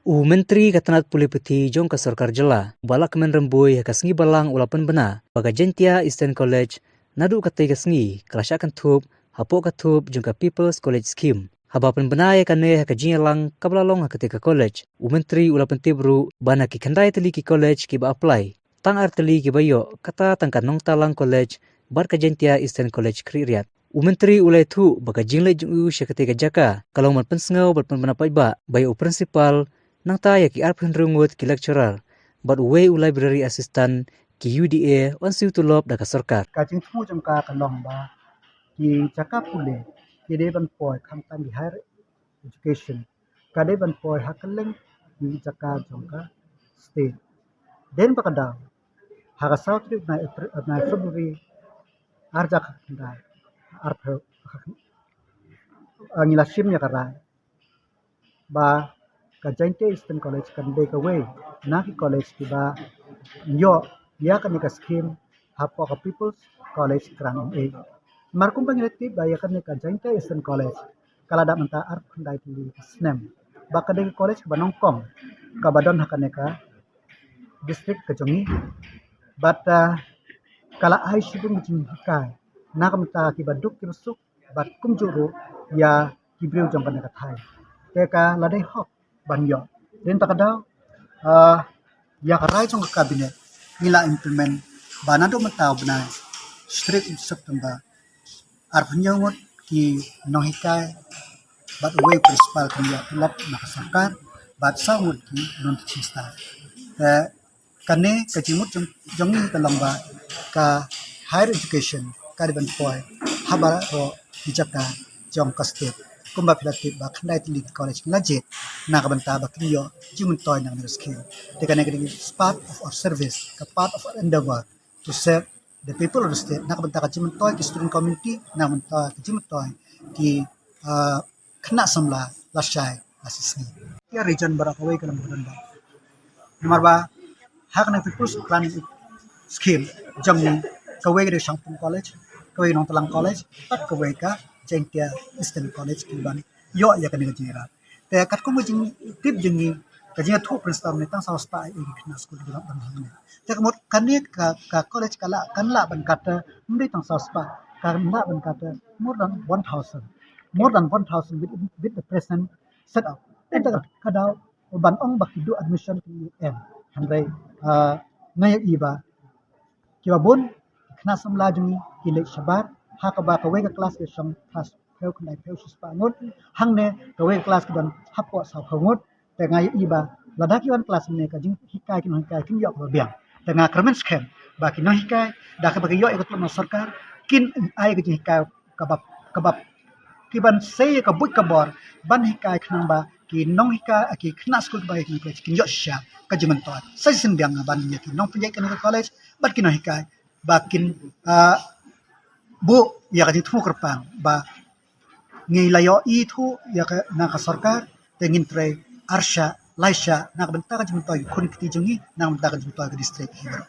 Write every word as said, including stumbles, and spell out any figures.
U Myntri ka tnat pule puthi jong ka sorkar jylla, Bah Lahkmen Rymbui, ha ka sngi Balang u la pynbna ba ka Jaintia Eastern College naduh katei ka sngi ka la shah kynthup hapoh ka thup jong ka People's College Scheme. Haba pynbna ïa kane ha ka jingïalang kaba la long ha katei ka college, u Myntri u la pyntip ruh ba na ki khyndai tylli ki college kiba apply, tang ar tylli kiba ïoh, kata tang ka Nongtalang College bad ka Jaintia Eastern College Khliehriat. U Myntri u la ïathuh ba ka jingleit jong u sha katei ka jaka ka long ban pynsngew bad pynbna paidbah ba ïa u principal, nangta ïa ki arphew hynriew ngut ki lecturer bad uwei u library assistant, ki U D A yn siew tulop da ka sorkar. Ka jingthmu jong ka ka long ba ki jaka pule ki dei ban poi khamtam ki higher education, ka dei ban poi ha kylleng ki jaka jong ka state. Dei ba ka daw ha ka saw tarik bnai April, bnai February, ar hajar khyndai arphew, ah, ngi la shim ïa ka rai ba ka Jaintia Eastern College kan dei kawei na ki college kiba ïoh ïa kane ka scheme hapoh ka People's College Grant and Aid. Namar kumba ngi la tip ba ïa kane ka Jaintia Eastern College ka la dap mynta arphew khyndai tylli ki snem, ba ka dei ka college kaba nyngkong kaba don ha kane ka district ka jong ngi. Bad, ah, ka la ai shibun ki jinghikai na ka bynta kiba duk kiba suk bad kumjuh ruh ïa ki briew jong kane ka thaiñ. Te ka la dei hok ban ïoh. Te kata ka daw, ah, ïa ka rai jong ka cabinet ngi la implement ba naduh mynta u bnai shi tarik September, arphew hynñiew ngut ki nonghikai bad uwei u principal kin ïoh tulop na ka sorkar bad saw ngut ki non-teaching staff. Te kane ka jingmut jong, jong ngi ka long ba ka higher education ka dei ban poi ha baroh ki jaka jong ka state. Kumba phi la tip ba khyndai tylli ki college ngi la jied na ka bynta ba kin ïoh jingmyntoi na kane ka scheme. Te kane ka dei ka part of our service, ka part of our endeavor to serve the people of the state, na ka bynta ka jingmyntoi ki student community, na ka bynta ka jingmyntoi ki, ah, khynnah samla lashai lashisngi. Ïa region baroh kawei ka long ba don ba. Namar ba ha kane People's Grant Scheme jong ngi, kawei ka dei Shangpung College, kawei Nongtalang College, bad kawei ka Jaintia Eastern College ki ban ïoh ïa kane ka jingïarap. Te katkum ka jingtip jong ngi, ka jingïathuh principal mynne, tang saw spah ïa ki khynnah skul ki dang don hangne. Te ka mut kane ka, ka college ka lah, kan lah ban kata, ym dei tang saw spah, kan lah ban kata more than one thousand. More than one thousand with, with the present set up. Te kata ka daw ban ong ba ki duh admission ki em. Hynrei, ah, nga ïohi ba kiba bun ki khynnah samla jong ngi ki leit shabar, ha kaba kawei ka class ka shong class phew khyndai phew shispah ngut, hangne kawei ka class ka don hapoh sawphew ngut. Te nga ïohi ba lada ki wan class mynne ka jinghikai ki nonghikai kin ïoh kaba biang. Te nga kyrmen skhem ba ki nonghikai da kaba ki ïoh ïa ka tulop na sorkar kin ai ka jinghikai kaba, kaba ki ban sei ïa ka buit ka bor ban hikai khnang ba ki nonghikai, ki khynnah skul kiba ïa kane ka college kin ïoh shisha ka jingmyntoi. Sa shisien biang nga ban ïa ki nongpynïaid kane ka college bad ki nonghikai ba kin, ah, buh ïa ka jingthmu kyrpang ba ngi la ïohi thuh ïa ka na ka sorkar, te ngin trei arshah laishah na ka bynta ka jingmyntoi ki khun ki kti jong ngi, na ka bynta ka jingmyntoi ka district hi baroh.